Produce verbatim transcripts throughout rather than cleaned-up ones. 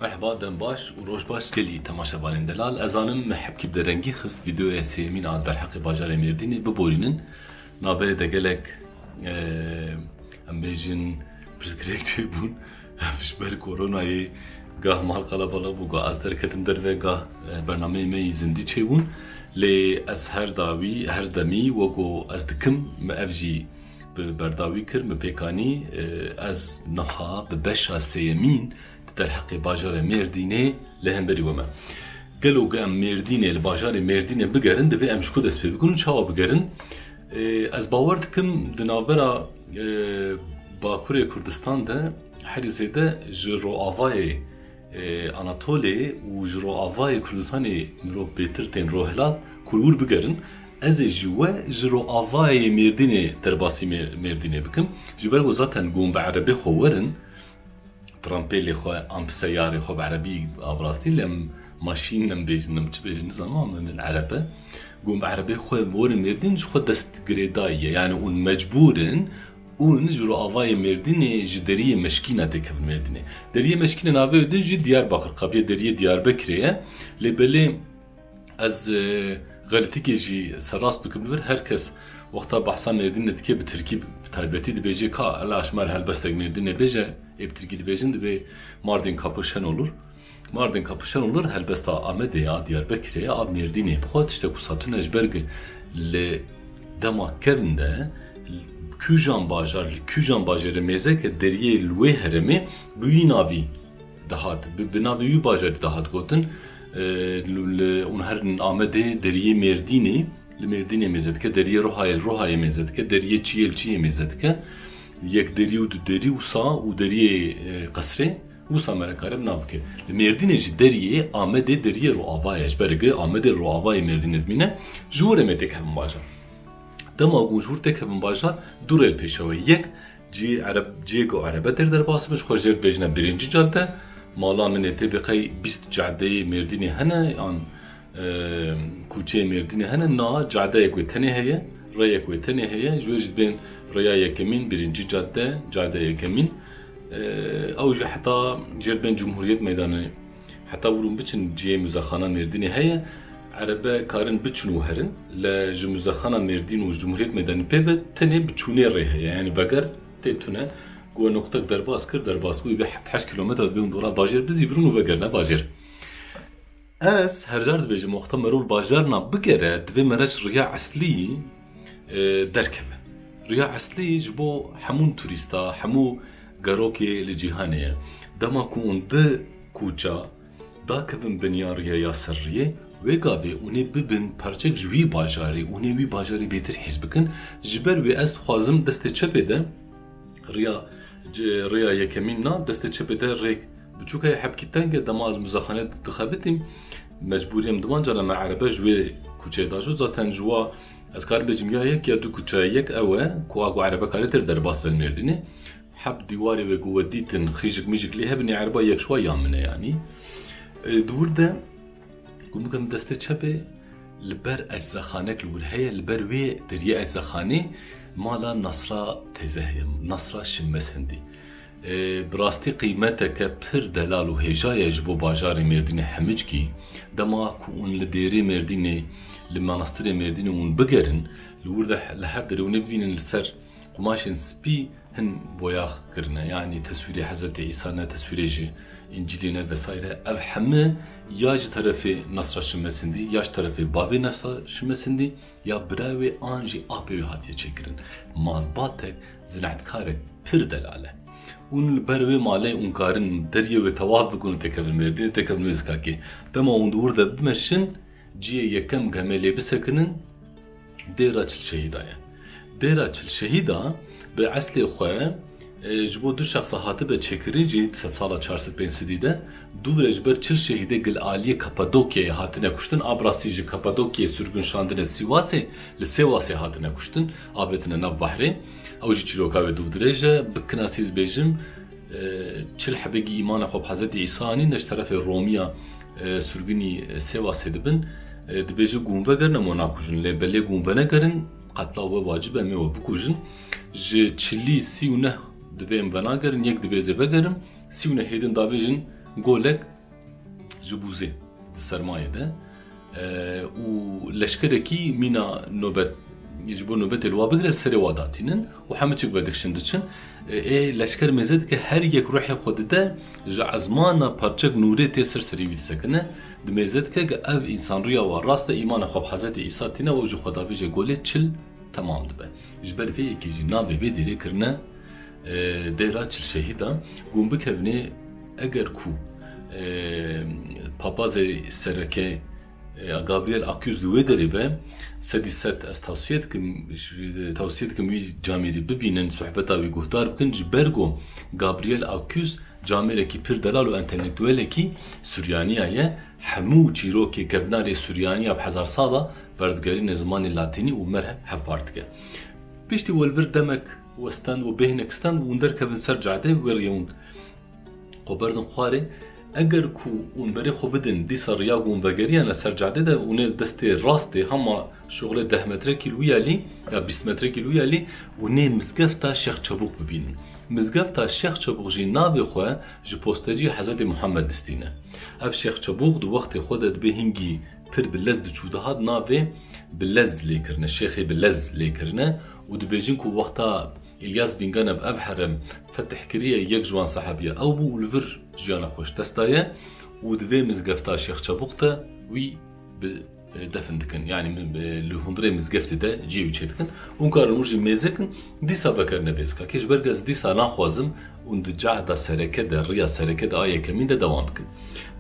Merheba, dem baş û roj baş gelî temaşevanên delal. Ez zanim me hepkî bi derengî xist vîdeoya sêyemîn a derheqê bajarê Mêrdînê biborînin. Navberê de gelek, e, em bêjin pirsgirêk çêbûn. Ev ji ber koronayê gah mal qelebalix bû, gah ez derketim derve, gah, e, bernameyê me yî zindî çêbûn. Lê ez her dawî, her demî weko ez dikim, me ev jî bi berdawî kir, min pêk anî, e, ez niha bi beşa sêyemîn di derheqê bajarê Mêrdînê li hemberî we me. Gelo ku em Mêrdînê, li bajarê Mêrdînê bigerin, divê em ji ku dest pê bikin û çawa bigerin? E, ez bawer dikim di navbera, e, Bakurê Kurdistan de herî zêde ji roavayê, e, Anatolê û ji roavayê Kurdistanê mirov bêtir tên rohilat ku li wir bigerin. Ez ê ji we ji roavayê Mêrdînê derbasî Mê-, Mêrdînê bikim. Ji ber ku zaten gon bi erebê xwe werin, trampêlê xwe an bi seyarê xwe bi erebî, a bi rastî lê em maşîn em bêjin, em çi bêjin nizanim, em in erebe. Gon bi erebê xwe werin Mêrdîn ji xwe dest girêdayî ye. Yani hûn mecbûr in, hûn ji roavayê Mêrdînê ji deriyê Meşkîna têkevin Mêrdînê. Deriyê Meşkînê navê wê din jî Diyarbakir, qabiye deriyê Diyarbekirê ye. Lê belê ez, e, xelitîkê jî serrast bikim li vir. Her kes wexta behsa Mêrdînê dike bi tirkî bi taybetî dibêje ka ela ji me re helbestek Mêrdînê bêje, ê bi tirkî dibêjin, dibê Mardin Kapı Şenolur. Mardin Kapı Şenolur helbesta Amedê ya, Diyarbekirê ya, a Mêrdînê. Bi xwe tiştek wisa tune ji ber ku li dema kevn de kûjan bajar, li kûjan bajarê mêzeke deriyê li wê herêmê bi wî navî dihat, bi, bi navê wî bajarî dihat gotin. E, li, li, hûn herin Amedê, deriyê Mêrdînê, li Mêrdînê mêze dike, deriyê Rohayê, li Rohayê mêze dike, deriyê Çiyê, li Çiyê mêze dike. Yek derî û du derî wisa û deriyê, e, Qesrê, wisa me re kare bi nav bike. Li Mêrdînê jî deriyê Amedê, deriyê roava ye. Ji ber ku Amedê roavayê Mêrdînê dimîne, ji wir em ê têkevin bajar. Dema ku ji wir têkevin bajar, du rê li pêşa we. Yek, cihê ereb-, cihê ku erebe tê derbas bin, ji xwe jê re dibêjine Birinci Cadde. Mala min ê tê bi qey bîst cadeyê Mêrdînê hene, an, e, kuçeyê Mêrdînê hene. Na, cadeyek wê tenê heye, rêyek wê tenê heye. Ji wê jî dibên rêya yekemîn, Birinci Cadde, cade yekemîn. E, ew jî heta jê re dibên Cumhuriyet Meydanê. Heta wir hûn biçin cihê Muzexana Mêrdînê heye, erebe karin biçin û herin. Lê ji Muzexana Mêrdîn û ji Cumhuriyet Meydanê pê ve tenê bi çûnê rê heye. Yani veger tê tune. Ku we noqtek derbas kir, derbas bû, bê heft heşt kilometre dibê hûn dora bajêr bizîvirin û vegerine bajêr. Ez her car dibêjim, wexta merov li bajarna bigere, divê mere ji riya eslî, e, derkeve. Riya eslî ji bo hemû turîsta, hemû gerokê li cîhanê ye. Dema ku hûn di kuça dakevin binya riya ya ser riyê, wê gavê hûn ê bibin parçek ji wî bajarê, hûn ê wî bajarê bêtir hîs bikin. Ji ber wê ez dixwazim destê çepê de riya, ci-, riya yekemîn na, destê çepê de rêk biçûk heye, hepkî teng e, dema ez Muzexanê dixebitîm, mecbûrî em di van cara me erebe ji wê kuçeyê de jû. Zaten ji wa ez karim bêjim ya yek ya du kuçe, yek ew e, ku a ku erebe karê tê derbas ve li Mêrdînê. Heb dîwarê wê ku we dîtin, xîjik mîjik lê hebin, ê ereba yek ji wa ya min e yanî. E, di wir de, ku bikim destê çepê, li ber eczexanek li wir heye, li ber wê deriyê eczexanê mala Nasra teyze heye, Nasra Şimmesendî. E, bi rastî qîmeteke pir delal û hêja ye ji bo bajarê Mêrdînê hemickî. Dema ku hûn li dêrê Mêrdînê, li manastirê Mêrdînê hûn bigerin, li wir de he-, li her derê hûn ê bibînin li ser qumaşên spî hin boyax kirine. Yanî teswîrê Hezretî Îsa ne, teswîrê ji Încîlê ne vesaire. Ev heme ya ji terefê Nasra Şimmesindî, ya ji terefê bavê Nasra Şimmesindî, ya bira wê an jî apê wê hatiye çêkirin. Malbatek, zinaetkarek pir delal e. Hûn li ber wê malê hûn karin deriyê wê tewaf bikin û têkevin Mêrdînê, têkevin wê zikakê. Dema hûn di wir de bimeşin, cihê yekem ku em ê lê bisekinin, Dêra Çil Şehîda ye. Dêra Çil Şehîda bi eslê xwe, e, ji bo du şexsa hatibe çêkirin jî di sedsala çar sed pênc sedî de, dûvre ji ber çil şehîdê gil aliyê Kapadokyayê hatine kuştin. A bi rastî ji Kapadokyayê sürgün şandine Sîwasê, li Sêwasê hatine kuştin, avêtine nav behrê. Ew jî çîroka wê dûvdirêj e. Bi kinasî ez bêjim, e, çil hebegî îmana xwe bi Hezretî Îsa anîne, ji terefê Romiya, e, sürgünî, e, Sêwasê dibin. E, dibêje, "Gun vegerin, em we nakujin." Lê belê gun venegerin, qetla we wacib e, em ê we bikujin. Ji çilî sî û neh divê em venagerin, yek divê ez ê vegerim, sî û nehê din davêjin golek, ji bûzê di sermayê de, e, û leşkerekî mîna nobet, ji bo nobetê li wa bigire li serê wa datînin û hemiçik vedikişin diçin. E, ê leşker mêze dike, her yek ruhê xwe dide, ji ezmana parçek nûrê tê ser serê wî disekine, dimêze dike ku ev însan riya wa rast e, îmana xwe bi Hezretî Îsa tîne û ji xwe davêje golê çil temam dibe. Ji ber vê yekê jî navê vê dêrê kirine, e, Dêra Çil Şehîda. Gun bikevnê eger ku, e, papazê sereke, e, Gabriel Akuz li wê derê be, sedî sed ez tavsiye dikim, tavsiye dikim wî camêrî bibînin, sohbeta wî guhdar bikin, ji ber ku Gabriel Akuz camêrekî pir delal û entelektuelekî Suryaniya ye, hemû çîrokê kevnarê Suryaniya bi hezar sala verdigerîne zimanê latînî û merhev hevpar dike. Piştî we li vir demek we stend û bêhnek stend û hûn derkevin ser cadê wê riyê hûn xwe berdin xwarê. Eger ku hûn berê xwe bidin, dîsa riya ku hûn vegeriyane ser cadê de, hûn ê destê rastê hema şuxulê deh metrekî li wî yalî ya bîst metrekî li wî yalî û nê mizgefta Şêx Çebûq bibînin. Mizgefta Şêx Çebûq jî navê xwe ji postecî Hezretî Muhammed distîne. Ev Şêx Çebûq di wextê xwe de dibê hingî pir bi lez diçû dihat, navê bi lez lê kirine, Şêxê bi lez lê kirine û dibêjin ku wexta Îlyas Bîngan ev herem fetih kiriye, yek ji wan sehebiya ew bû û li vir jiyana xwe ji dest daye û di vê mizgefta Şêx Çebûq de wî bi, e, defin dikin. Yanî, e, li hundirê mizgeftê de cihê wî çêdikin. Hûn karin wir jî mêze kin, dîsa vegerine bêzika. Kê ji ber ku ez dîsa naxwazim hûn di cehda sereke de, riya sereke de a yekemîn de dewam bikin.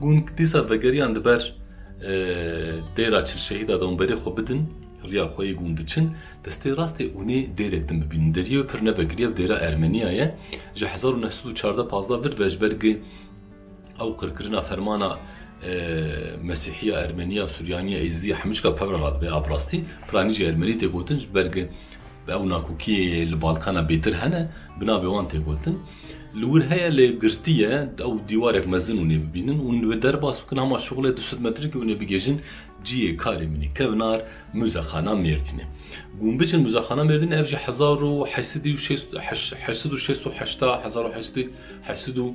Hûn dîsa vegeriyan di ber, e, Dêra Çil Şehîda de hûn berê xwe bidin, riya xwe yê hûn diçin, destê rastê hûn ê dêrek din bibînin. Deriyê wê pir nevekirî ye, ev dêra Ermeniya ye. Ji hezar û neh sed û çardeh pazdeh vir ve ji ber ku ew qirkirina fermana, e, Mesîhiya, Ermeniya, Suryaniya, Êzidiya, hemûçka pevra radibe, a bi rastî, piranî jî Ermenî tê gotin, ji ber ku ew nakokiyê li Balkana bêtir hene, bi navê wan tê gotin. Li wir heye lê girtî ye, ew dîwarek mezin hûn ê bibînin, hûn li wê derbas bikin, hema şuxulê du sed metrekî hûn ê bigihêjin cihê karê min ê, kevnar Muzexana Mêrdînê. Hûn biçin Muzexana Mêrdînê, ev jî hezar û heşt sed û şêst, heşt sed û şêst û heşt, hezar û heşt sed, heşt sed û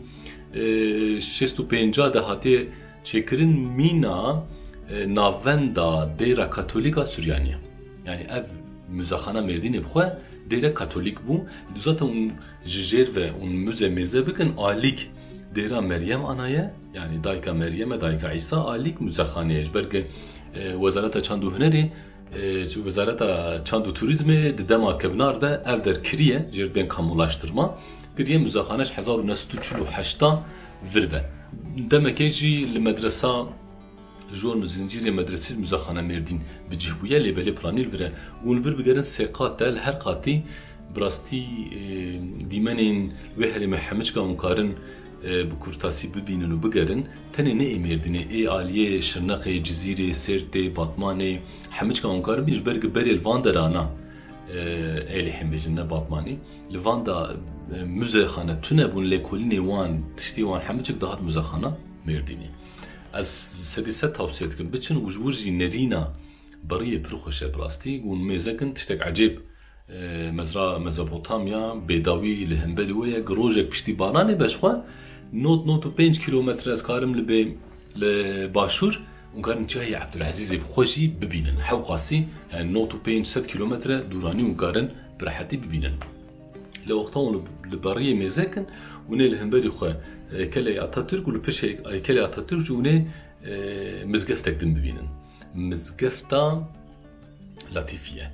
şêst û pênc de hatiye çêkirin, mîna, e, navenda dêra Katolîk a Suryaniya. Yanî ev Muzexana Mêrdînê bi xwe dêre Katolîk bû. Zaten hûn ji jêr ve hûn muze mêze bikin, alîk dêra Meryem ana ye. Yanî dayika Meryem e, dayika Îsa, alîk Muzexanê ye. Ji ber ku, e, Wezareta Çand û Hunerê, e, Wezareta Çand û Turizmê di dema kevnar de ev der kiriye, jêr bên kamulaştirma kiriye, Muzexane ji hezar û neh sed û çil û heşt vir ve. Demekê jî li medresa Jorn û zincîrê medresî Muzexana Mêrdîn bi cih bûye, lê belê piranî li vir e. Hûn li vir bigerin sê qat e, li her qatî bi rastî, e, dîmenên wê herêmê hemiçka hûn karin, e, bi kurtasî bibînin û bigerin. Tenê ne ê Mêrdînê, ê aliyê Şirnexê, Cizîrê, Sêrtê, Batmanê, hemiçka hûn karin bînin, ji ber ku berê li van derana, e, Êlihê bêjin, ne Batmanî, li van da, e, muzexane tune bûn, lêkolînê wan, tiştê wan hemiçik dihat Muzexana Mêrdînê. Ez sedî sed tavsiye dikim biçin û ji wir jî nerîna beriyê pir xweş e bi rastî. Hûn mêze kin, tiştek ecêb, e, mezra Mezopotamya bêdawî li hemberî we ye. Gi rojek piştî baranê be ji xwe not, not û pênc kîlometre ez karim li bê, li başûr, hûn karin Çiyayê Ebdulezîzê bi xwe jî bibînin. Hewqasî, yani not û pênc sed kîlometre dûranî hûn karin bi rehetî bibînin. Lê wexta hûn li, li beriyê mêze kin, hûn ê li hemberî xwe, e, heykelê Atatürk û li pişt hey-, heykelê Atatürk jî hûn ê, e, mizgeftek din bibînin. Mizgefta Latîfî ye.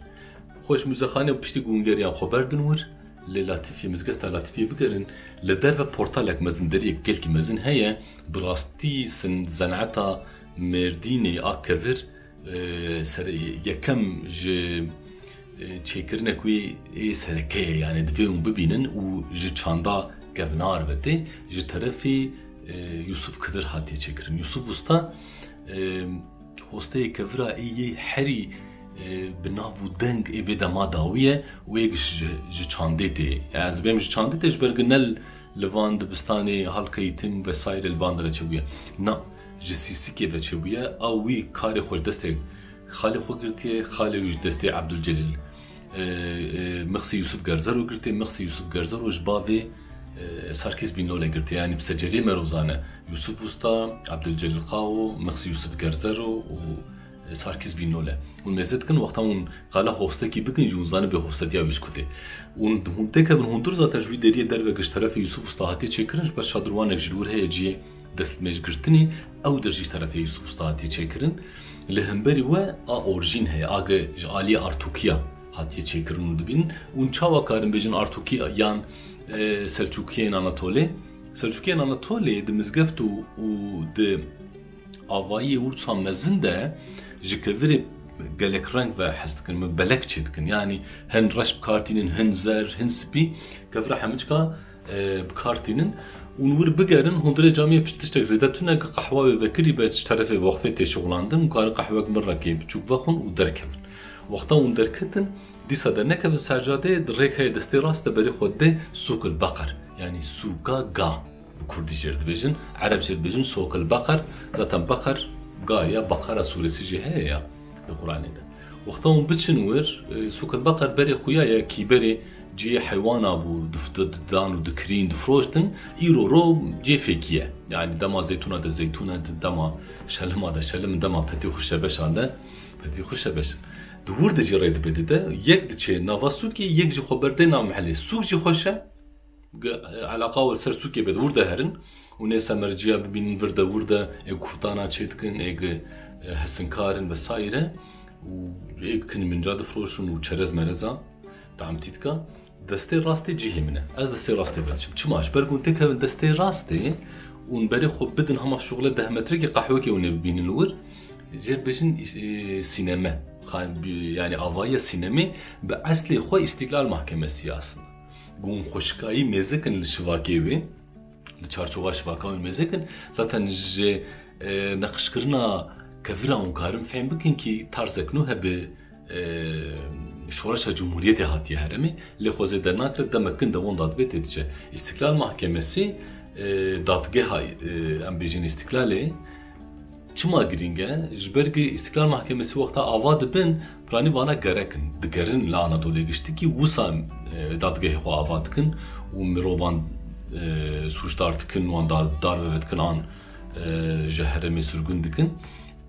Xweş Muzexanê û piştî ku hûn geriyan xwe berdin wir, li Latîfî, mizgefta Latîfî bigerin, li derve portalek mezin, deriyek gelkî mezin heye, bi rastî sin-, seneta Mêrdînê a kevir, e, ser-, yekem ji, e, çêkirinek wê ê sereke ye, yani divê hûn bibînin û ji çanda kevnar ve tê, ji terefê, e, Yusuf Kidir hatiye çêkirin. Yusuf Usta, e, hosteyê kevira ê yê herî, e, bi nav û deng ê vê dema dawî ye û ê ji, ji çandê tê. Yani ez dibêm ji çandê tê, ji ber ku ne li van dibistanê, halka eğitim vesaire li van de re çêbûye. Na, ji Sîsikê ve çêbûye, ew wî karê xwe ji destê xalê xwe girtiye, xalê wî ji destê Ebdulcelîl, e, e, Mixsî Yusuf Gerzero girtiye, Mixsî Yusuf Gerzero ji bavê e, Sarkîs Bînolê girtiye. Yanî bi seceriyê merozane Yusuf Usta, Abdülcelil Qao, Mixsi Yusuf Gerzero û, e, Sarkîs Bînolê. Hûn mêze dikin, wexta hûn qala hostekî bikin jî, hûn zanibê hostetiya wî ji ku tê. Hûn, hûn têkevin hundir zaten ji wî deriyê derve ji terefê Yusuf Usta hatiye çêkirin, ji ber şadırwanek ji li wir heye cihê destmêjgirtinê, ew der jî ji terefê Yusuf Usta hatiye çêkirin. Li hemberî we a orjîn heye, a ge ji aliyê Artûkiya hatiye çêkirin û dibînin. Hûn çawa karin bêjin Artûkiya yan, e, Selçûkiyên Anatolê? Selçûkiyên Anatolê di mizgeft û, û di avayiyê wisa mezin de ji kevirê gelek reng ve hez dikin, min belek çê dikin. Yanî hin reş bi kar tînin, hin zer, hin spî, kevira hemiçka, e, bi kar tînin. Û wir bigerin, hundirê camiyê pişt tiştek zêde tune, qehwa wê vekirî be, ji terefê voqfê tê şixulandin, û karin qehwek min rekê biçûk vexwin û derkevin. Wexta hûn derketin, dîsa dernekevin ser cadeyê, di rêk heye destê rast de berê xwe dê Sûk el Beqer, yanî sûka ga. Bi kurdî jê dibêjin, ereb jê dibêjin Sokil Beqer. Zaten Beqer ga ya, Beqera suresi jî heye ya di Quranê de. Wexta hûn biçin wir, e, Sokil Beqer berê xuya ye, kîberê cihê heywana bû, dif-, di-, didan û dikirîn, difroştin. Îro ro cihê fêkî ye. Yanî dema zeytûna de zeytûn e, dema şelima de şelim, dema petî xuşebeşan de petî xuşebeş. Di wir de jî rê dibe dide, yek diçe nava sûkê, yek jî xwe berdê nav mehelê. Sûk jî xweş e, Ge-, e, eleqa we ser sûkê be, wir de herin û nê semerciya bibînin, vir de, wir de, ê kurtana çê dikin, ê ge-, e, hesinkarin vesaire û ê kin minca difroşin û çerez mereza tamtî dika. Destê rastê cihê min e. Ez destê rastê ve diçim. Çima? Ji ber ku hûn têkevin destê rastê û berê xwe bidin hema şuxle deh metrekî qehwekê hûn ê bibînin li wir. Jê dibêjin, e, sîneme. Xan-, bi-, yanî avayiya sînemê bi eslê xwe Îstiklal Mahkemesi ye aslında. Ku hûn xweşikayî mêzekin li şivakê wê, li çarçova şivaka wê mêzekin, zaten ji, e, neqişkirina kevira hûn karin fêm bikin kî tarzek nû hebe, e, şoreşa Cumhuriyetê hatiye herêmê, lê xwe zêde nakire, demek kin de wenda dibe tê diçe. Îstiklal Mahkemesi, e, dadgeha, e, em bêjin Îstiklalê, çima girîng e? Ji ber ku Îstiklal Mahkemesi wexta ava dibin, piranî vana gerek in. Digerin li Anadolê giştikî, wisa, e, dadgehê xwe ava dikin û mirovan, e, sûcdar dikin, wan dar, darve ve dikin, an, e, ji herêmê sirgûn dikin.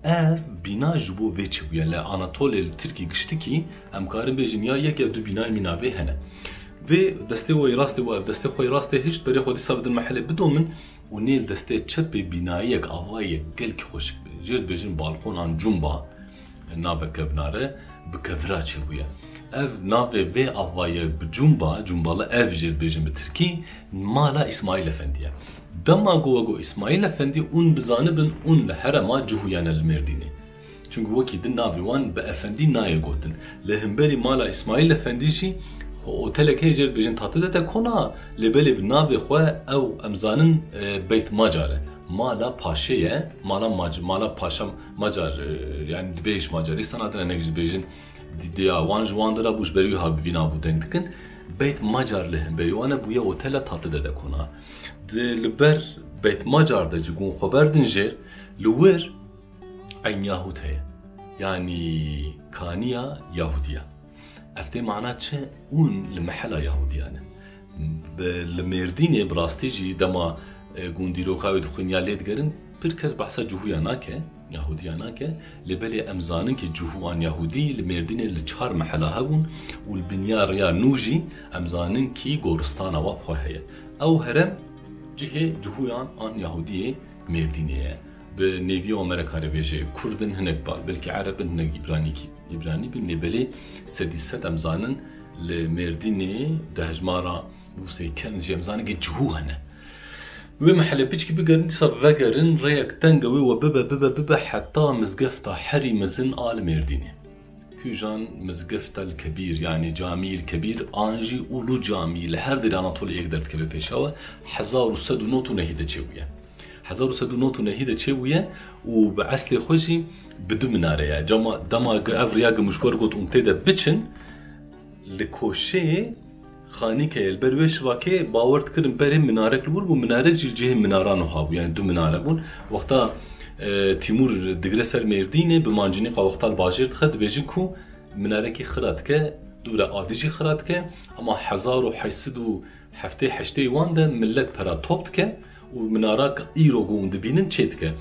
Ev bîna ji bo vê çêbûye. Li Anatolê, li Tirkî giştikî, em karin bêjin ya yek ya du bînayên wî navê hene. Vê destê we yê rastê û ev destê xwe yê rastê hişt, berê xwe dîsa bidin mehelê bidomin. Û nê li destê çepê bînayiyek, avayek gelkî xweşik be. Jê dibêjin balkon an cumba, navek kevnar e, bi kevira çêbûye. Ev navê vê avaye bi cumba, cumbalı ev jê dibêjin bi tirkî, mala Îsmaîl Efendî ye. Dema ku we got Îsmaîl Efendî, hûn bizanibin hûn li herêma Cihûyan e, li Mêrdînê. Çunku wekî din navê wan bi efendî nayê gotin. Li hemberî mala Îsmaîl Efendî jî xwe otelek heye, jê dibêjin Tatidede Kona, lê belê bi navê xwe ew, em zanin, e, Beyt Macar e. Mala paşê ye, mala mac-, mala paşa Macar, e, yanî dibêj Macarîstan hatine, hinek jî dibêjin di-, diya wan ji wan de re bû, ji ber wî ha bi vî nav û deng dikin. Beyt Macar li hemberî wan e, bûye otela Tatidede Kona. Di, li ber Beyt Macar de jî ku hûn xwe berdin jêr, li wir Eyn Yahûd heye. Yanî kaniya Yahûdiya. Ev tê mana çi? Hûn li mehela Yahûdiyan e. Bi, li Mêrdînê bi rastî jî dema, e, gundîroka wê dixwîn ya lê digerin, pir kes behsa Cihûya nake, Yahûdiya nake. Lê belê em zanin ki Cihû an Yahûdî li Mêrdînê li çar mehela hebûn û li binya riya nû jî em zanin ki goristana wa xwe heye. Ew herem cihê Cihûyan an Yahûdiyê Mêrdînê ye. Bi nêviya we me re karê bêje, Kurd in, hinek bal, belkî Ereb in, hinek Îbranî kî-, Îbranî bin, lê belê sedî sed em zanin li Mêrdînê di hejmara nûsê ken jî em zanin ki Cihû hene. Wê mehelê piçkî bigerin, dîsa vegerin, rêyek teng e, wê we bibe, bibe, bibe heta mizgefta herî mezin a li Mêrdînê. Hûjan Mizgeftel Kebîr, yanî Camîl Kebîr, an jî Ulu Camî, li her derê Anatolya yek derdikeve pêşa we, hezar û sed û nod û nehî de çêbûye. Hezar û sed û nod û nehî de çêbûye û bi eslê xwe jî bi du minare ye. Cama, dema gi-, ev riya gi min ji we re got hûn tê de biçin, li koşeyê xanîkeyê li ber wê şivakê bawer dikirin berê minarek li wir bû, minarek jî li cihê minaran wiha bû, yanî du minare bûn. Wexta, e, Tîmûr digire ser Mêrdînê, bi mancînîqa wexta li bajêr dixe, dibêjin ku minarekî xira dike, Dûre adî jî xira dike, ama hezar û heşt sed û heftê heştê wan de millet pera top dike û minara îro ku hûn dibînin çê dike.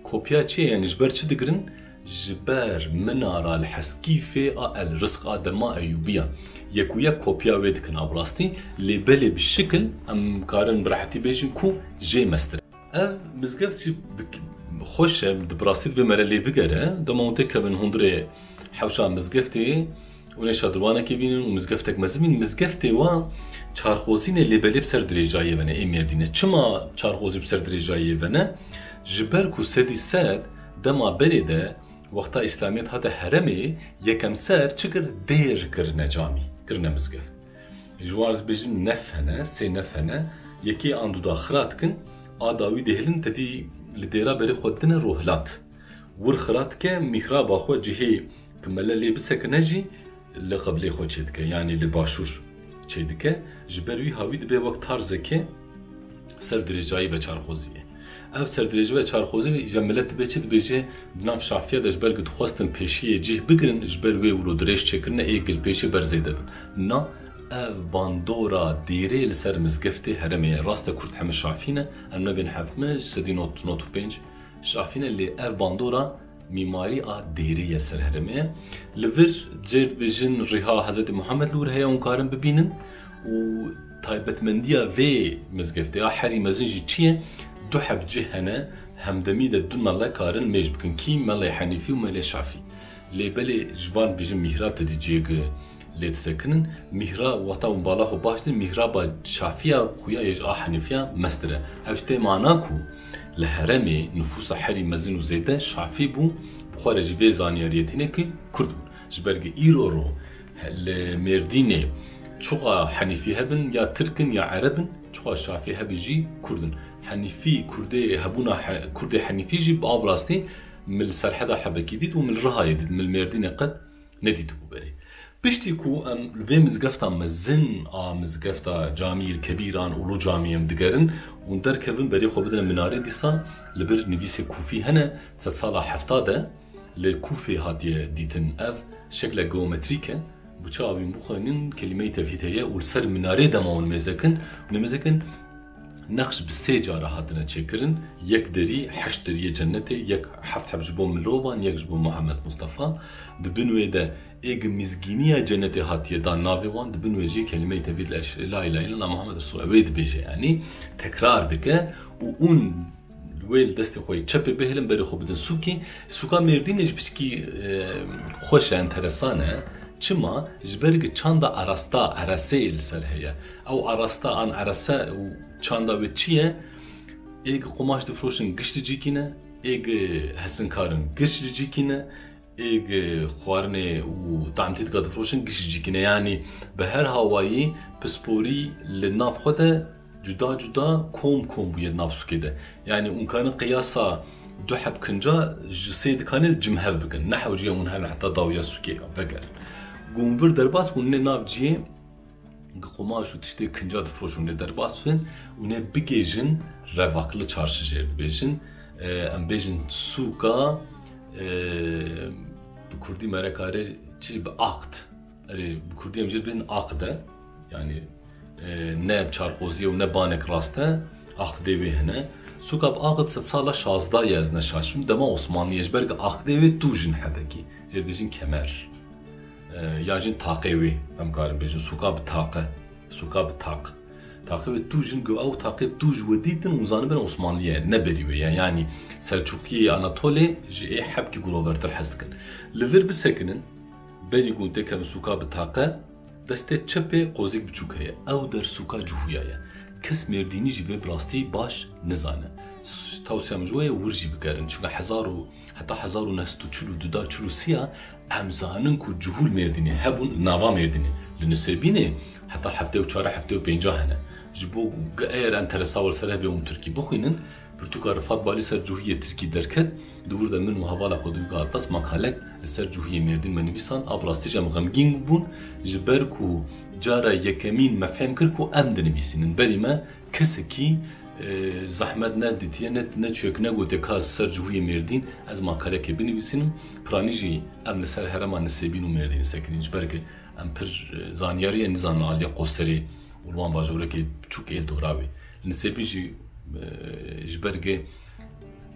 Kopya çi ye? Yani ji ber çi digirin? Ji ber minara li Heskîfê a El Rizq a dema Eyûbiyan. Yek û yek kopya wê dikin a bi rastî. Lê belê bi şikil em karin bi rehetî bêjin ku jê mestir e. Ev mizgeft jî bi-, xweş e, di bi rastî divê me re lê bigere. Dema hûn têkevin hundirê hewşa mizgeftê, hûn ê şadirwanekê bînin û mizgeftek mezin bînin. Mizgeftê wa çarxozî ne, lê belê bi ser dirêjayê ve ne ê Mêrdînê. Çima çarxozî bi ser dirêjayê ve ne? Ji ber ku sedî sed dema berê de wexta Îslamiyet hate heremê, yekem ser çi kir? Dêr kirine camî, kirine mizgeft. Ji wan re dibêjin nef hene, sê nef hene. Yekê an du da xira dikin, a dawî dihêlin, tedî li dêra berê xwe didine rohilat. Wir xira dike, mîhraba xwe cihê ku mele lê bisekine jî li qiblê xwe çêdike, yanî li başûr çêdike. Ji ber wî hawî dibe wek tarzeke ser dirêjayî ve çarxoziyê. Ev ser dirêjî ve çarxozî îja milet dibe çi dibêje, di nav Şafiya de ji ber ku dixwestin pêşiyê cih bigirin, ji ber wê wilo dirêj çêkirine ê gil pêşê ber zêde bin. Na, ev bandora dêrê li ser mizgeftê heremê ye. Rast e, Kurd heme Şafî ne, em nebên heft me, sedî not, not û pênc Şafî ne, lê ev bandora mîmarî a dêrê ye li ser heremê ye. Li vir cêr dibêjin rîha Hezretî Muhammed li wir heye, hûn karin bibînin û taybetmendiya vê mizgeftê ya herî mezin jî çi ye? Du heb cih hene, hemdemî de du mele karin mêj bikin. Kî? Melê Henîfî û Melê Şafî. Lê belê ji van dibêjin mîhrab tedî cihê ku lê disekinin. Mîhra-, wexta hûn bala xwe baş din, mîhraba Şafiya xuya yê ji a Henîfiya mestir e. Ev ji tê mana ku li heremê nifûsa herî mezin û zêde Şafî bû, bi xwe re jî vê zanyariyê tîne ku Kurd bûn. Ji ber ku îro ro he-, li Mêrdînê çiqa Henîfî hebin, ya Tirk in ya Ereb in, çiqa Şafî hebin jî Kurd in. Henîfî, Kurdê hebûna he-, Kurdê Henîfî jî bi a bi rastî min li Serheda hebekî dît û min li Rihayê dît, min li Mêrdînê qet nedîtibû berê. Piştî ku em li vê mizgefta mezin a mizgefta Camî il Kebîr an Ulu Camî em digerin û derkevin berê xwe bidin minarê dîsa li bir nivîsê Kûfî hene, sedsala hefta de li Kûfê hatiye dîtin. Ev şekle geometrîk e. Bi çawa wîn bixwînin, kelîmeyê tevhîd heye û li ser minarê dema hûn mêzekin, hûn ê mêzekin, nexş bi sê cara hatine çêkirin. Yek derî, heşt deriyê cennetê, yek heft heb ji bo mirovan, yek ji bo Muhammed Mustafa. Di bin wê de êg mizgîniya cennetê hatiye dan navê wan, di bin wê jî kelîmeyê tevhîd, la ilahe illallah Muhammed Resulullah, wê dibêje, yanî tekrar dike û hûn wê li destê xwe yê çepê bihêlin, berê xwe bidin sûkê. Sûka Mêrdînê jî piçkî, e, xweş e, enteresan e. Çima? Ji ber ku çanda arasta, ereseyê li ser heye. Ew arasta an erese û çanda wê çi ye? Êg qumaş difiroşin, giş dicîkîne, êg hesinkarin giş dicîkîne, êg xwarinê û tamtîtka difiroşin giş dicîkîne. Yanî bi her hawayî pisporî li nav xwe de cuda cuda kom kom bûye di nav sûkê de. Yanî hûn karin qiyasa du heb kinca ji sê dikanê li cim hev bikin. Ne hewciya hûn herin heta dawiya sûkê vegerin. Ku hûn vir derbas bûn, hûn ê nav cihê qumaş û tiştê kinca difiroşin, hûn ê derbas bin, hûn ê bigêjin Revakli Çarşı jê dibêjin. E, em bêjin sûka, e, bi kurdî me re kare çi bi aqd. Erê, bi kurdî em jê dibêjin aqd e. Yanî, e, ne çarxoziye û ne banek rast e. Aqdê wê hene. Sûka bi aqd sedsala şazdeh ye, ez ne şaş bim. Dema Osmanlî ye, ji ber ku aqdê wê tûj in hebekî. Jê dibêjin kemer. E, ya jî taqê wê, em karin bêjin. Sûka bi taqe. Sûka bi taq. Taqê wê tûj in, ku ew taqê tûj we dîtin û zanibin Osmanlî ye, ne berî wê ye. Yanî Selçûkiyê Anatolê ji ê hebkî gurovertir hez dikin. Li vir bisekinin, berî ku hûn têkevin sûka bi taqe, destê çepê qozîk biçûk heye. Ew der sûka Cihûya ye. Kes Mêrdînî jî vê bi rastî baş nizane. S-, tewsiya min ji we ye wir jî bigerin. Çunke hezar û, heta hezar û neh sed û çil û du da çil û sê ya em zanin ku Cihû li Mêrdînê hebûn, li nava Mêrdînê. Li Nisêbînê heta heftê û çar heftê û pênc hene. Ji bo ku eger enteresa we li ser hebe hûn tirkî bixwînin, Pirtûka Rifat Balî ser Cihûyê tirkî derket, di wir de min û hevala xwe Duygu Atlas makalek li ser Cihûyê Mêrdîn me nivîsan, a bi rastî jî em xemgîn bûn, ji ber ku cara yekemîn me fehm kir ku em dinivîsînin. Berî me kesekî, e, zehmet nedîtiye, ne, ne çûyek negotiye ka ez ser Cihûyê Mêrdîn ez makalekê binivîsînim. Piranî jî em li ser herêma Nisêbîn û Mêrdînê sekinîn, ji ber ku Em pir, e, zanyariyê nizanin aliyê Qoserê û li wan bajorekê biçûk ê li dora wê. Nisêbî jî, e, ji ber gê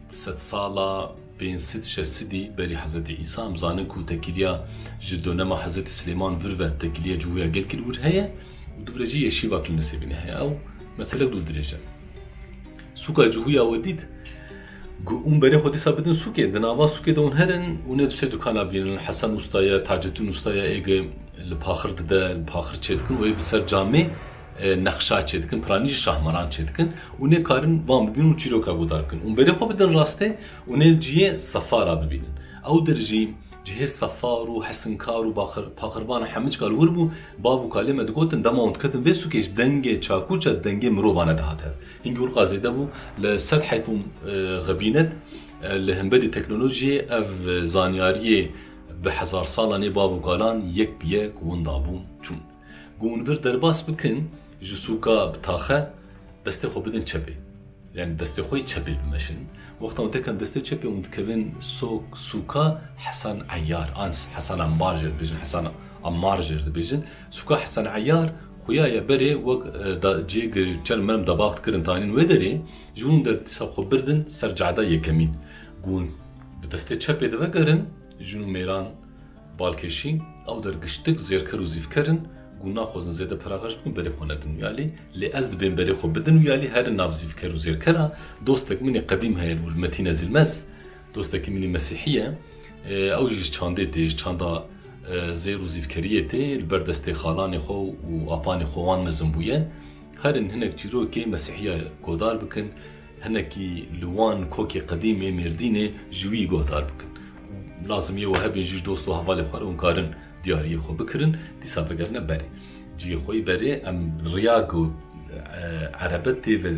sedsala pênc sed şeş sedî berî Hezretî Îsa, em zanin ku tekîliya ji dönema Hezretî Silêman vir ve tekîliya Cihûya Gelkî li wir heye û dûvre jî Yeşîvak li Nisêbînê heye. Ew mesele dûv dirêj e. Sûka Cihûya we dît, gu-, hûn berê xwe dîsa bidin sûkê, di nava sûkê de hûn herin, hûn ê du sê dukana bînin, Hesen Usta ye, Taceddin Usta ye, ê ge li paxir dide, li paxir çêdikin û ê bi ser camê, e, nexşa çêdikin, piranî jî şahmaran çêdikin. Hûn ê karin van bibînin û çîroka guhdar bikin. Hûn berê xwe bidin rastê, hûn ê li cihê Sefara bibînin. Ew der jî cihê Sefar û Hesinkar û Baxir-, Paxirbana hemî çika li wir bû, bav û kalê me digotin, dema hûn diketin vê sûkê ji dengê çakûça dengê mirovan e dihate. Hingî wilqa zêde bû, li sed heyf û, e, xebînet, e, li hemberî teknolojiyê ev, e, zanyariyê bi hezar salan ê bav û kalan yek bi yek winda bûn çûn. Ku hûn vir derbas bikin ji sûka bi taxe, destê xwe bidin çepê. Yani destê xwe yê çepê bimeşin. Wexta hûn tekin destê çepê hûn dikevin sok, sûka Hesen Eyyar, an Hesen Ammar jê dibêjin, Hesen Ammar jê dibêjin. Sûka Hesen Eyyar xuya ye berê wek, e, da, cihê çend merm dabax dikirin tanîn wê derê, ji hûn der dîsa xwe birdin ser cehda yekemîn. Ku hûn bi destê çepê divegerin, jin û mêran balkêşî, ew der giştik zêrker û zîvker in, ku naxwazin zêde pera xerc bikin, berê xwe nedin wî alî. Lê ez dibêm berê xwe bidin wî alî, herin nav zîvker û zêrkera. Dostek min ê qedîm heye li wir, Metîne Zilmez. Dostekî min ê Mesîhî ye. E, ew jî ji çandê tê, ji çanda, e, zêr û zîvkeriyê tê, li ber destê xalanê xwe û apanê xwe wan mezin bûye. Herin hinek çîrokê Mesîhiya guhdar bikin. Hinekî li wan kokê qedîm ê Mêrdînê ji wî guhdar bikin. Lazim yê we hebin jî ji dost û hevalê xwe re hûn karin diyariyê xwe bikirin, dîsa vegerine berê. Cihê xwe yî berê, em riya ku, e, erebet tê ve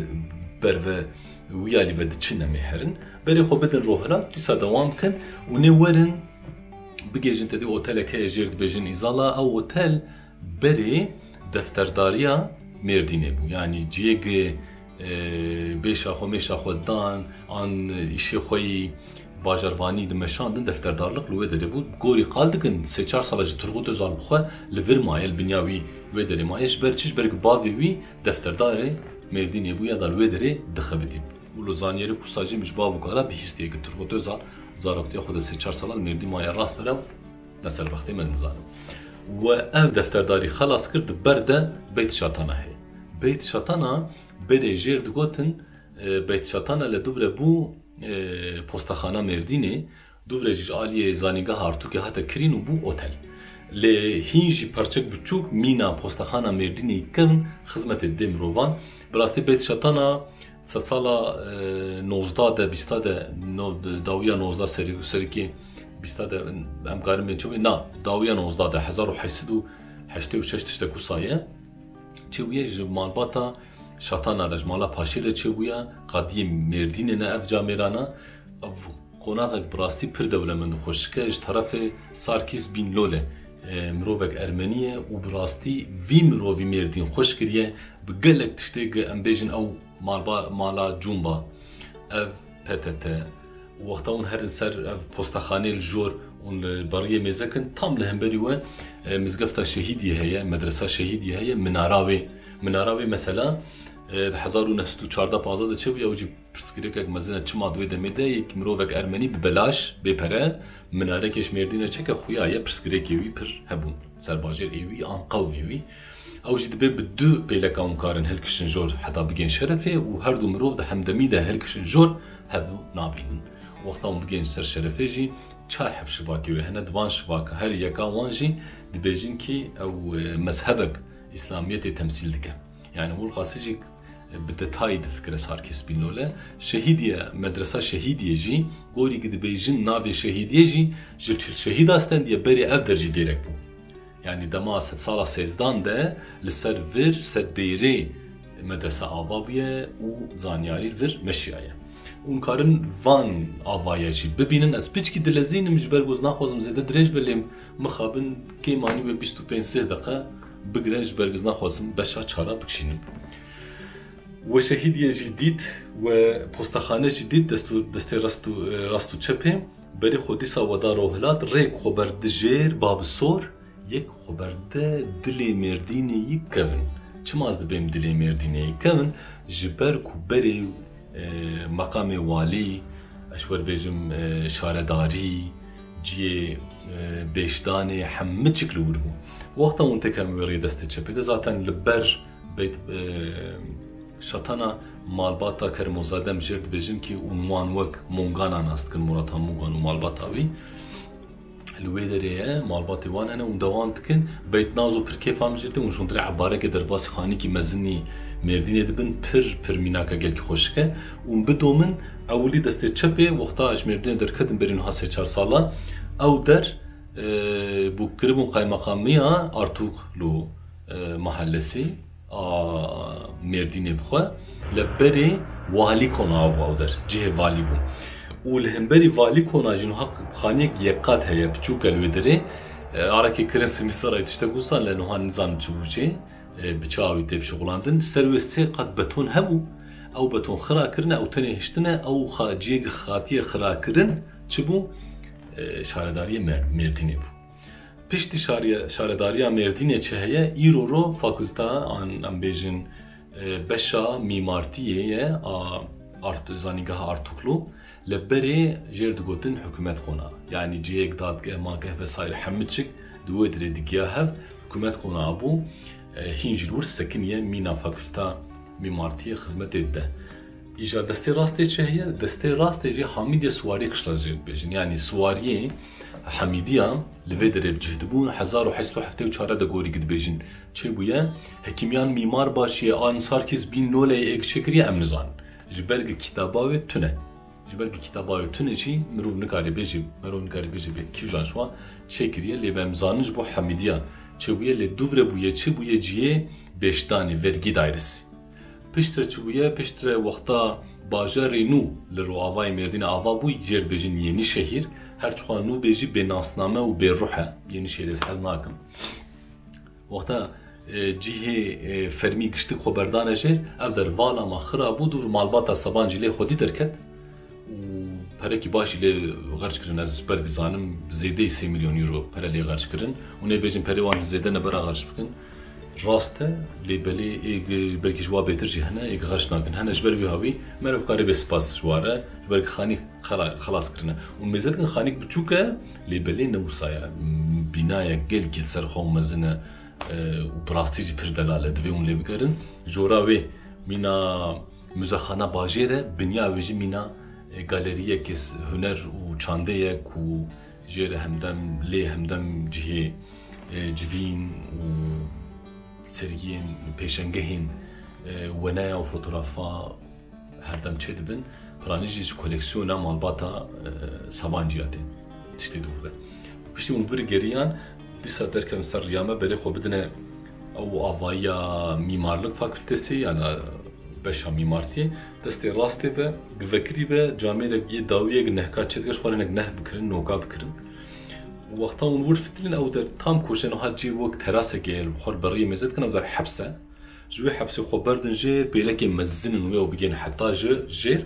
ber ve wî alî ve diçin em ê herin. Berê xwe bidin Rohilat, dîsa dewam bikin û nê werin bigêjin te dê otelek heye jêr dibêjin Îzala, ew otel berê defterdariya Mêrdînê bû. Yanî cihê gi, e, bêşa xwe, mêşa xwe dan, an îşê xwe yî bajarvanî dimeşandin, defterdarlik li wê derê bû. Gorî qal dikin, sê çar sala ji Turgut Özal bi xwe li vir maye, li binya wî wê derê maye. Ji ber çi? Ji ber ku bavê wî defterdarê Mêrdînê bû ya da li wê derê dixebitî. Û li zanyerê pirsa jî min ji bav û kala bihîstiye ku Turgut Özal zaroktiya xwe de sê çar sala li Mêrdîn maye, rast e, ne ser wextê me nizanim. We ev defterdarî xelas kir, di ber de Beyt Şatana heye. Beyt Şatana berê jêr digotin, e, Beyt Şatana li dûvre bû, e, postaxana Mêrdînê, dûvre jî ji aliyê zanîngeha Artûkê hate kirîn û bû otel. Lê hîn jî perçek biçûk mîna postaxana Mêrdînê kevin xizmetê dê mirovan. Bi rastî Beyt Şatana sedsala, e, nozdeh de, bîsta de, no-, dawiya nozdeh serî-, serîkê bîsta de em karin bên çi bûye? Na, dawiya nozdeh de, hezar û heşt sed û heştê û şeş tiştek wisa ye. Çi bûye? Ji malbata Şatana re, ji mala Paşê re çi bûye? Qadiyê Mêrdînê ne ev camêrana. Ev qonaxek bi rastî pir dewlemend û xweşik e. Ji terefê Sarkîs Bîn Lole, e, mirovek ermenî ye û bi rastî vî mirovî Mêrdîn xweş kiriye. Bi gelek tiştê gi em bêjin ew malba-, mala cûmba, ev P T T. Û wexta hûn herin ser ev postaxanê li jor, hûn li beriyê mêze kin, tam li hemberî we, e, mizgefta Şehîdiyê heye, medresa Şehîdiyê heye, minara wê. Minara wê mesela, e, di hezar û neh sed û çardeh panzdeh de çêbûye, ew jî pirsgirêkek mezin e, çima di wê demê de yek mirovek ermenî bi belaş, bê pere, minarekê ji Mêrdînê çêke, xuya ye, pirsgirêkê wî pir hebûn. Serbajêr ê wî an qewmê wî. Ew jî dibê bi du pêleka hûn karin hilkişin jor heta bigên şerefê û her du mirov di hemdemî de hilkişin jor, hevdu nabînin. Wexta hûn bigên ser şerefê jî çar heft şivakê wê hene, di van şivaka her yeka wan jî dibêjin kî ew, e, mezhebek Îslamiyetê temsîl dike. Yani hûn xasî jî bi detayî difikire Sarkîs Bîn Lole. Şehîdiye, medresa Şehîdiyê jî, gorî ki dibêjin navê Şehîdiyê jî ji çil şehîda stendiye, berê ev der jî dêrek bû. Yani dema sedsala sêzdan de li ser vir, ser dêrê medresa ava bûye û zanyarî li vir meşiyaye. Hûn karin van avaya jî bibînin. Ez piçkî dilezînim ji ber ku ez naxwazim zêde dirêj be, lê mixabin kêm anî we bîst û pênc sih deqe bigire, ji ber ku ez naxwazim beşa çara bikişînim. We Şehîdiye jî dît, we postaxane jî dît, dest û, destê rast û, rast û çepê. Berê xwe dîsa we da Rohilat, rêk xwe berd dijêr Babisor, Yek xwe berde dilê Mêrdînê yî kevin. Çima ez dibêm dilê Mêrdînê yî kevin? Ji ber ku berê, e, meqamê walî, ez ji we bêjim, e, şaredarî, ciyê, e, bêşdanê, hemû çik li wir bû. Wexta hûn têkevin wê rê destê çepê de, zaten li ber beyt, e, şatana malbata Kermozade em jêr dibêjin ki hûn wan wek Mongana nas dikin, Murat Hamugan û malbata wî. Li wê derê ye, malbatê wan hene, hûn dewam dikin. Beyt Nazo pir kêfa min jê tê, hûn ji hundirê ebarekê derbasî xanîkî mezinî Mêrdînê dibin, pir, pir mînaka gelkî xweşik e. Hûn bidomin, ewilî destê çepê, wexta ji Mêrdînê derketin berî niha sê çar sala, ew der, e, bû kiribûn qaymeqamiya Artuklu, e, mahallesî a Mêrdînê bixwe, li berê Valîkona bû ew der, cihê valî bû. Û li hemberî Valîkona jî niha xaniyek yekqat heye, piçûk e li wê derê. E, arekê kirin simîsara tiştek wisa, lê niha nizanim çi bû jê, e, bi çi awî tê bişuxulandin. Ser wê sê qat beton hebû, ew beton xira kirine, ew tenê hiştine, ew xa-, ciyê xatiye xira kirin, çi bû? E, şaredariyê Mêr-, Mêrdînê bû. Piştî şariye-, şaredariya Mêrdînê çi heye? Îro ro fakulta an, em bêjin, e, beşa mîmartiyê ye a Art-, Zanîngeha Artuklu. Li berê jêr digotin hikûmet qona. Yanî cihêk, dadgeh, mageh vesaire hemû çik di wê dirê digiya hev. Hikûmet qona bû, e, hîn jî li wir sekiniye mîna fakulta mîmartiyê xizmetê dide. Îja destê rastê çi heye? Destê rastê jî Hamîdê Siwariyê kişta jê dibêjin. Yanî Siwariyê Hemîdiya li vê derê bi cih dibûn, hezar û heşt sed û heftê û çar de gorî dibêjin çêbûye. Hekîmiyan mîmar başiyê an Sarkîs Bîn Noleyê êk çêkiriye em nizanin. Ji ber ki kitaba wê tune. Ji ber ki kitaba wê tune jî mirov nikarê bêjê, mirov nikarê bêjê bê kîjan ji wan çêkiriye, lê em zanin ji bo Hemîdiya çêbûye, lê dûvre bûye çêbûye ciyê bêşdanê, vergî dairesi. Piştre çi bûye? Piştre wexta bajarê nû li rojavayê Mêrdînê ava bû, jê dibêjin Yenîşehîr. Her çiqa nû bê jî bê nasname û bê ruh e. Yenîşehîrê ez hez nakim. Wexta, e, cihê, e, fermî giştik xwe berdane jê, ev der vala ma xira bû, dûr malbata Sabancî lê xwedî derket. Û perekî baş jî lê xerc kirin. Ez ji ber dizanim zêdeyî sê milyon euro pere lê xerc kirin. Hûn ê bêjin perê wan zêde ne bera xerc bikin. Rast e, lê belê ê gi-, belkî ji wa bêtir jî hene, ê gi xerc nakin. Hene ji ber wî hawî, meriv karê bê spas ji wa re, ji ber gi xanî xela-, xelas kirine. Û mêze dikin xanîk biçûk e, lê belê ne wisa ye. Bînayek gelkî serxwe û mezin e, e, û bi rastî jî pir delal e, divê hûn lê bigerin. Jora wê mîna muzexana bajêr e, binya wê jî mîna, e, galeriyeke s-, huner û çandê ye ku jê re hemdem, lê hemdem cihê, e, civîn û sergiyên pêşengehên, e, weneya û fotografa herdem çêdibin. Piranî jî ji koleksiyona malbata, e, Sabancî ya tê. Tiştê dûr de. Piştî hûn vir geriyan, dîsa derkevin ser riya me, berê xwe bidine ew avayiya mîmarlik fakültesi, yani beşa mîmartiyê, destê rastê ve, bi vekirî ve camêrek yê dawiyê nehka çêdike, ji xwe re hinek neh bikirin, noka bikirin. Wexta hûn wir fitilin, ew der tam koşe niha cî wek terasekê ye, li xwe beriyê mêze dikin, ew der heps e. Ji wê hepsê xwe berdin jêr, pêlekê mezin in wê û bigihên heta ji jêr,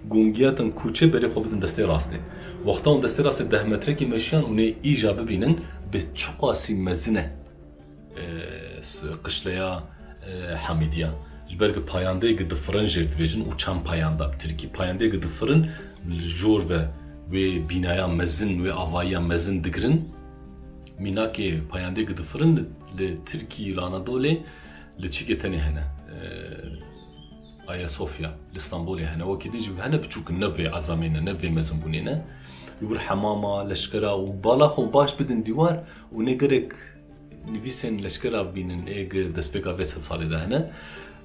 gongiya din kûçe berê xwe bidin destê rastê. Wexta hûn destê rastê deh metrekî meşiyan, hûn ê îja bibînin bi çiqasî mezin e. e, s-, qişleya, e, Hemîdiya. Ji ber ki payandeyê ki difirin jê dibêjin û çend payanda bi tirkî. Payandeyê ki difirin li jor ve wê bînaya mezin, wê avayiya mezin digirin. Mînakê payandeyê ki difirin li, li tirkî, li Anadolê, li çikê tenê hene. E, Ayasofya, li Stenbolê hene. Wekî din jî hene, biçûk in, ne vê ezamê ne, ne vê mezinbûnê ne. Li wir hemama, leşkera û bala xwe baş bidin dîwar û ne gerek nivîsên leşkera bînin ê gi destpêka vê sed salê de hene.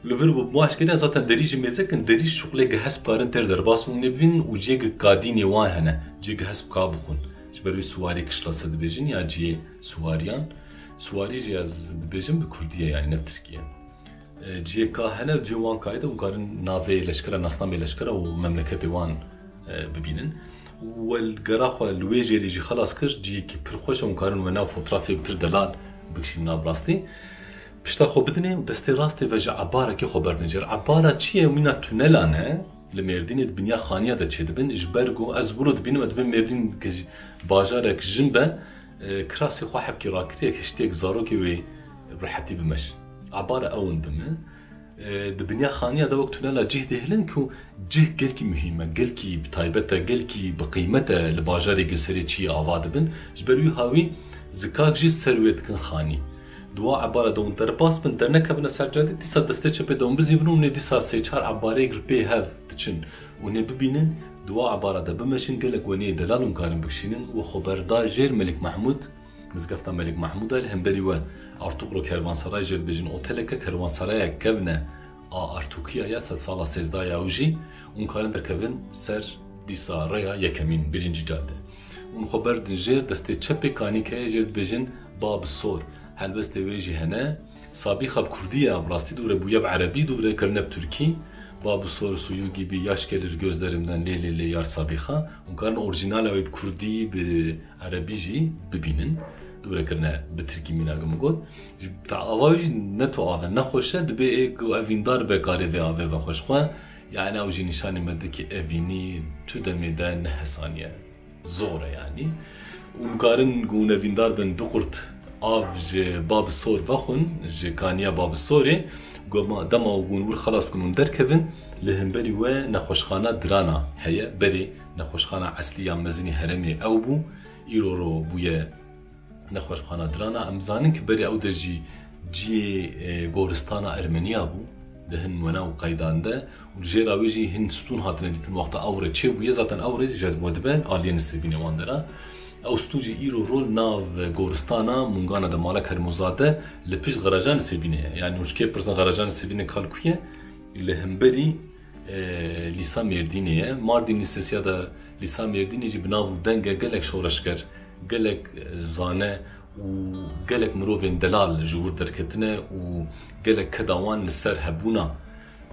Li vir bi baş kiriya zaten derî jî mêze kin, derî şuxlê gi hesp karin têr derbas û nêbînin û ciyê gi kadînê wan hene, ciyê gi hesp ka bixwin. Ji ber wî suwarê kişlase dibêjin ya ciyê suwariyan. Suwarî jî ez dibêjim bi kurdî ye, yani ne bi tirkî ye. E, ciyê ka hene, ciyê wan kayê de û karin navê leşkera, nasnamê leşkera û memleketê wan, e, bibînin. Û we gera xwe li wê jêrê jî xelas kir, ciyekî pir xweş e û karin we nav fotrafê pir delal bikişînin nav rastî. Pişta xwe bidinê û destê rastê ve ji ebarekê xwe berdin jêr. Ebara çi ye? Mîna tunelan e. Li Mêrdînê di binya xaniya de çêdibin. Ji ber ku ez wilo dibînim, ez dibêm Mêrdîn ki bajarek jin be, E, kirasê xwe hebkî rakiriye, hiştiyek zarokê wê bi rehetî bimeşin. Ebara ew in bi min. E, di binya xaniya de wek tunela cih dihêlin ku cih gelkî muhîm e, gelkî bi taybet e, gelkî bi qîmet e li bajarê Gilserê çiyê ava dibin. Ji ber wî hawî zikak jî ser wê dikin xanî. Di wa ebara de hûn derbas bin, dernekevine ser cadê, dîsa destê çepê de hûn bizîvin û hûn ê dîsa sê çar ebareyek li pê hev diçin û hûn ê bibînin, di wa ebara de bimeşin, gelek weniyê delal hûn karin bikişînin û xwe berda jêr Melik Mehmûd, Mizgefta Melik Mehmûd e, li hemberî we Artuklu Kervansaray jê dibêjin oteleke, kerwansarayek kevne a Artukiya ya sedsala sêzdeh ya ew jî, hûn karin derkevin ser dîsa rêya yekemîn, birincî cadde. Hûn xwe berdin jêr, destê çepê kanîk heye, jê dibêjin Bab Sor. Helbestê wê jî hene. Sabîxa bi kurdî ye, bi rastî dûre bûye bi erebî, dûre kirine bi tirkî. Bab Sor suyu gibi yaş gelir gözlerimden, lê lê lê yar Sabîxa. Hûn karin orîjinala wê bi kurdî, bi erebî jî bibînin. Dûre kirine bi tirkî mîna ku min got. Ji ta ava wî jî ne tu ave, ne xweş e, dibê ê ku evîndar be karê vê avê vexwe ji xwe. Yani ew jî nîşanî me dike evînî tu demê de ne hesaniye. Zor e yani. Û hûn karin ku hûn evîndar bin du qurt av ji Bab Sor vexwin, ji kaniya Bab Sorê, ku ma-, dema ku hûn wir xelas bikin hûn derkevin, li hemberî we nexweşxana Dirana heye, berê nexweşxana eslî ya mezinî herêmê ew bû, îro ro bûye nexweşxana Dirana. Em zanin ki berê ew der jî ciyê, e, goristana Ermeniya bû, di hin wena û qeydan de. Û jêra wê jî hin stûn hatine dîtin, wexta ew re çêbûye, zaten ew re jî ji bo dibe aliyê Nisêbînê wan dera. Ew stûn jî îro rol nav goristana Mungana de mala Kermozade li pişt garaja Nisêbînê ye. Yani hûn ji kê pirsin garaja Nisêbînê kal ku ye? Li hemberî, e, Lîsa Mêrdînê ye. Mardin Lîsesiya de Lîsa Mêrdînê jî bi nav û deng e, gelek şoreşger, gelek, e, zane û gelek mirovên delal ji wir derketine û gelek keda wan li ser hebûna,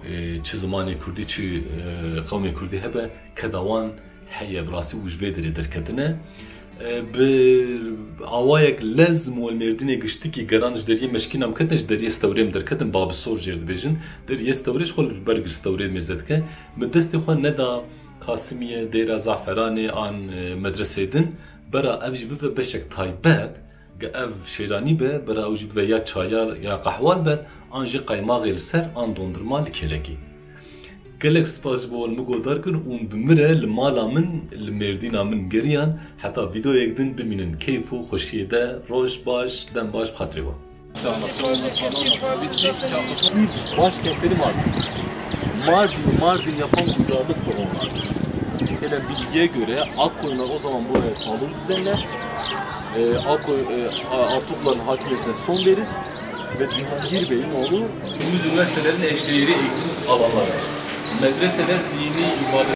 e, çi zimanê kurdî, çi, e, qewmê kurdî hebe, keda wan heye, bi rastî û ji vê derê derketine. E, bi awayek lez mi wê li Mêrdînê giştikî geran ji deriyê Meşkîna em ketine, ji deriyê Stewrê em derketin, Babisor jê dibêjin. Deriyê Stewrê ji xwe li ber Stewrê mêze dike. Mi destê xwe neda Kasimiyê, Dêra Zaferanê an, e, medreseyê din. Bera ev jî bibe beşek taybet, ge ev şêranî be, bera ew jî bibe ya çayar ya qehwal be, an jî qaymaxê li ser, an dondurma li kêlekê. Gelek spas ji bo wan min guhdar kir û bi min re li mala min, li Mêrdîna min geriyan. Heta vîdeoyek din bimînin keyf û xweşiyê de. Roj baş, dem baş, bi xatirê we. Başkentleri Mardin. Mardin'i Mardin yapan uygarlık da onlar. Gelen bilgiye göre Akkoyunlar o zaman buraya saldırı düzenler. E, Akkoy, e, A-, Artukların hakimiyetine son verir ve Cihangir Bey'in oğlu Gümüş üniversitelerin eşdeğeri eğitim alanları, medreseler, dini ibadet